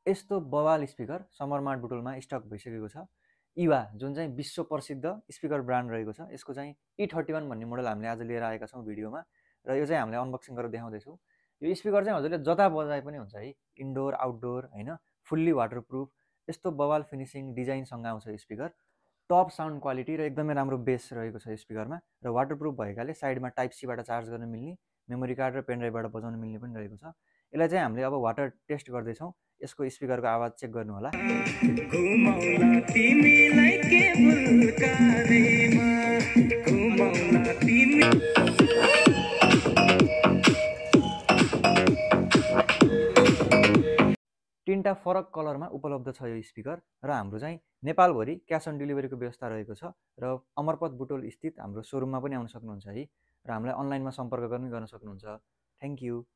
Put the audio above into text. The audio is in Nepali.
यस्तो बवाल स्पिकर समर मार्ट बुटोलमा स्टक भइसकेको छ। इवा जुन चाहिँ विश्व प्रसिद्ध स्पिकर ब्रान्ड रहेको छ, यसको चाहिँ E31 भन्ने मोडल हामीले आज लिएर आएका छौँ भिडियोमा, र यो चाहिँ हामीले अनबक्सिङ गरेर देखाउँदैछौँ। यो स्पिकर चाहिँ हजुरले जता बजाए पनि हुन्छ है, इन्डोर आउटडोर हैन, फुल्ली वाटरप्रुफ, यस्तो बवाल फिनिसिङ डिजाइनसँग आउँछ स्पिकर। टप साउन्ड क्वालिटी र एकदमै राम्रो बेस रहेको छ स्पिकरमा, र वाटरप्रुफ भएकाले साइडमा टाइप सीबाट चार्ज गर्न मिल्ने, मेमोरी कार्ड र पेनड्राइभबाट बजाउन मिल्ने पनि रहेको छ। यसलाई चाहिँ हामीले अब वाटर टेस्ट गर्दैछौँ। यसको स्पिकरको आवाज चेक गर्नु होला। तीनटा फरक कलरमा उपलब्ध छ यो स्पिकर, र हाम्रो चाहिँ नेपालभरि क्यास अन डेलिभरीको व्यवस्था रहेको छ, र अमरपथ बुटोल स्थित हाम्रो सोरुममा पनि आउन सक्नुहुन्छ है, र हामीलाई अनलाइनमा सम्पर्क गर्न सक्नुहुन्छ। Thank you.